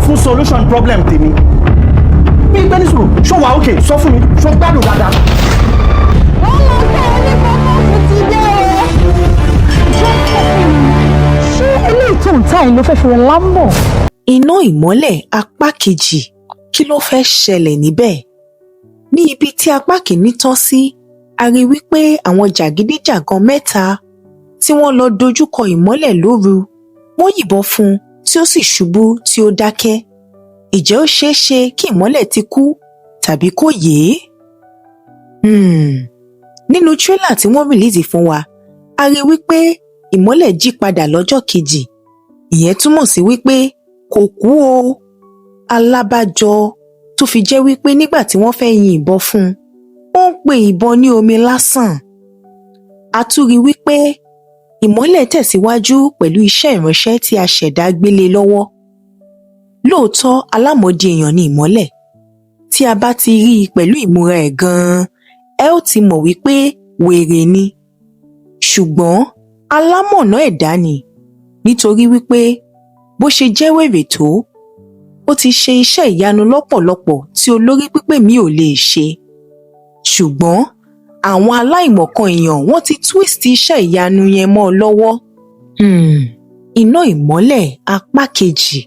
Fún solution problem tèmi. Bí gbé ní sùúrù, ṣó wà ókè? Sọ fún mi, ṣó gbádùn dáadáa? Wọ́n lọ fẹ́ ní kókó ti dé o. Ṣé eléyìí tó ń ta yìí ló fẹ́ fi rẹ lámbọ̀? Iná Ìmọ́lẹ̀ apá kejì, kí ló fẹ́ ṣẹlẹ̀ níbẹ̀? Ní ibi tí apá kìíní tán sí, a rí wípé àwọn jàgídíjàgan mẹ́ta tí wọ́n lọ dojúkọ Ìmọ́lẹ̀ lóru, wọ́n yìnbọn fún un tí ó sì ṣubú tí ó dákẹ́. Ìjẹ́ ó ṣeé ṣe kí Ìmọ́lẹ̀ ti kú tàbí kó yè é? Nínú trailer tí wọ́n release fún wa, a rí wípé Ìmọ́lẹ̀ jí padà lọ́jọ́ kejì. Ìyẹn túmọ̀ sí wípé kò kú o. Alábàjọ tó fi jẹ́ wípé nígbà tí wọ́n fẹ́ yin ìbọn fún un, ó ń pe ìbọn ní omi lásán. A tún rí wípé Ìmọ́lẹ̀ tẹ̀síwájú pẹ̀lú iṣẹ́ ìránṣẹ́ tí a ṣẹ̀dá gbélé lọ́wọ́. Lóòótọ́, alámọ̀dí èèyàn ni Ìmọ́lẹ̀. Tí a bá ti rí i pẹ̀lú ìmúra ẹ̀ gan-an, ẹ ó ti mọ̀ wípé wèrè ni. Ṣùgbọ́n alámọ̀nà ẹ̀dá ni, nítorí wípé bó ṣe jẹ́ wèrè tó, ó ti ṣe iṣẹ́ ìyanu lọ́pọ̀lọpọ̀ tí olórí pípé mi ò lè ṣe. Ṣùgbọ́n àwọn aláìmọ̀kan èèyàn, wọ́n ti twist iṣẹ́ ìyanu yẹn mọ́ ọ lọ́wọ́. Iná Ìmọ́lẹ̀ apá kejì,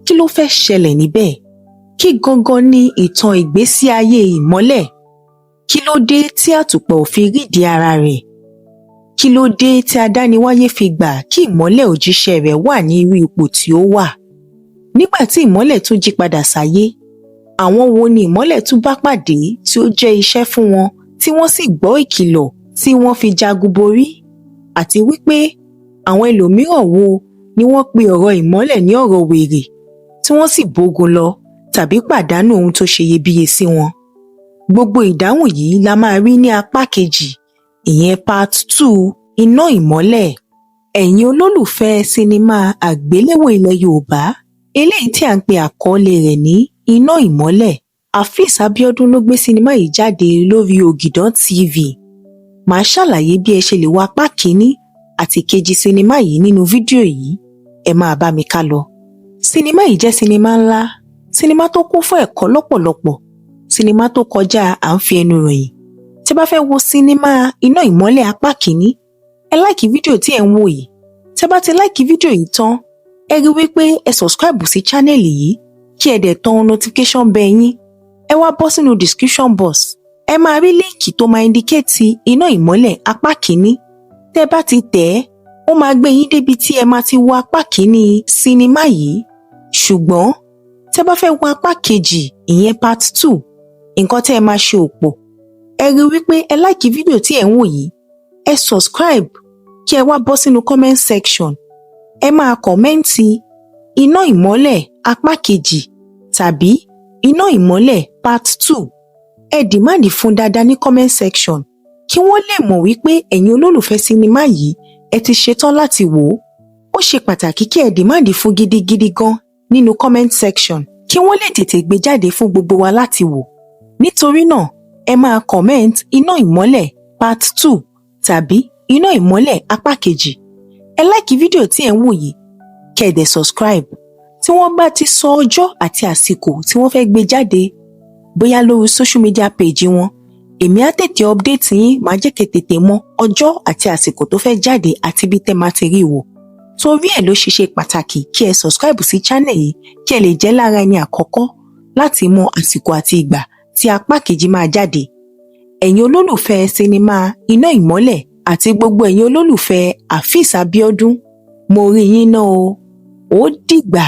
kí ló fẹ́ ṣẹlẹ̀ níbẹ̀? Kí gangan ni ìtàn ìgbésí ayé Ìmọ́lẹ̀? Kí ló dé tí àtùpà ò fi rídìí ara rẹ̀? Kí ló dé tí adániwáyé fi gbà kí Ìmọ́lẹ̀ òjíṣẹ́ rẹ̀ wà ní irú ipò tí ó wà? Nígbà tí Ìmọ́lẹ̀ tún jí padà sáyé, àwọn wo ni Ìmọ́lẹ̀ tún bá pàdé tí ó jẹ́ iṣẹ́ fún wọn, tí wọ́n sì gbọ́ ìkìlọ̀ tí wọ́n fi jagun borí? Àti wípé àwọn ẹlòmíràn wo ni wọ́n pe ọ̀rọ̀ Ìmọ́lẹ̀ ní ọ̀rọ̀ wèrè, tí wọ́n sì bógun lọ tàbí pàdánù ohun tó ṣe iyebíye sí wọn? Gbogbo ìdáhùn yìí la máa rí ní apá kejì, ìyẹn part 2 Iná Ìmọ́lẹ̀. Ẹ̀yin olólùfẹ́ sinimá àgbéléwò ilẹ̀ Yorùbá eléyìí tí à ń pe àkọlé rẹ̀ ní Iná Ìmọ́lẹ̀, Afeez Abiodun ló gbé sinimá yìí jáde lórí Ògìdán TV. Màá ṣàlàyé bí ẹ ṣe lè wo apá kìíní àti kejì sinimá yìí nínú fídíò yìí. Ẹ máa bá mi ká lọ. Sinimá yìí jẹ́ sinimá ńlá, sinimá tó kún fún ẹ̀kọ́ lọ́pọ̀lọpọ̀, sinimá tó kọjá à ń fi ẹnu ròyìn. Tí ẹ bá fẹ́ wo sinimá Iná Ìmọ́lẹ̀ apá kìíní, ẹ like fídíò tí ẹ̀ ń wò yìí. Tí ẹ bá ti like fídíò yìí tán, ẹ rí wípé ẹ subscribe sí channel yìí, kí ẹ dẹ̀ tan notification bell yín. Ẹ wá bọ́ sínú description box, ẹ máa rí link tó máa indicate Iná Ìmọ́lẹ̀ apá kìíní. Tẹ́ bá ti tẹ̀ ẹ́, ó máa gbé yín débi tí ẹ máa ti wo apá kìíní sinimá yìí. Ṣùgbọ́n tẹ́ bá fẹ́ wo apá kejì, ìyẹn part 2, nǹkan tẹ́ ẹ máa ṣe ò pọ̀. Ẹ rí wípé ẹ like fídíò tí ẹ̀ ń wò yìí, ẹ subscribe, kí ẹ wá bọ́ sínú comment section, ẹ máa comment Iná Ìmọ́lẹ̀ apá kejì tàbí Iná Ìmọ́lẹ̀ part 2. Ẹ demand fún dáadáa ní comment section kí wọ́n lè mọ̀ wípé ẹ̀yin olólùfẹ́ sinimá yìí, ẹ ti ṣetán láti wò ó. Ó ṣe pàtàkì kí ẹ demand fún gidigidi gan nínú comment section kí wọ́n lè tètè gbé jáde fún gbogbo wa láti wò. Nítorí náà, ẹ máa comment Iná Ìmọ́lẹ̀ part 2 tàbí Iná Ìmọ́lẹ̀ apá kejì. Ẹ like fídíò tí ẹ̀ ń wò yìí, kẹ́ ẹ dẹ̀ subscribe. Tí wọ́n bá ti sọ ọjọ́ àti àsìkò tí wọ́n fẹ́ gbé jáde, bóyá lórí social media page wọn, èmi á tètè update yín, máa jẹ́ kẹ́ tètè mọ ọjọ́ àti àsìkò tó fẹ́ jáde àti bí tẹ́ máa ti rí wò. Torí ẹ̀ ló ṣe ṣe pàtàkì kí ẹ subscribe sí channel yìí, kí ẹ lè jẹ́ lára ẹni àkọ́kọ́ láti mọ àsìkò àti ìgbà tí apá kejì máa jáde. Ẹ̀yin olólùfẹ́ sinimá Iná Ìmọ́lẹ̀ àti gbogbo ẹ̀yin olólùfẹ́ Afeez Abiodun, mo rí yín náà o. Ó dìgbà.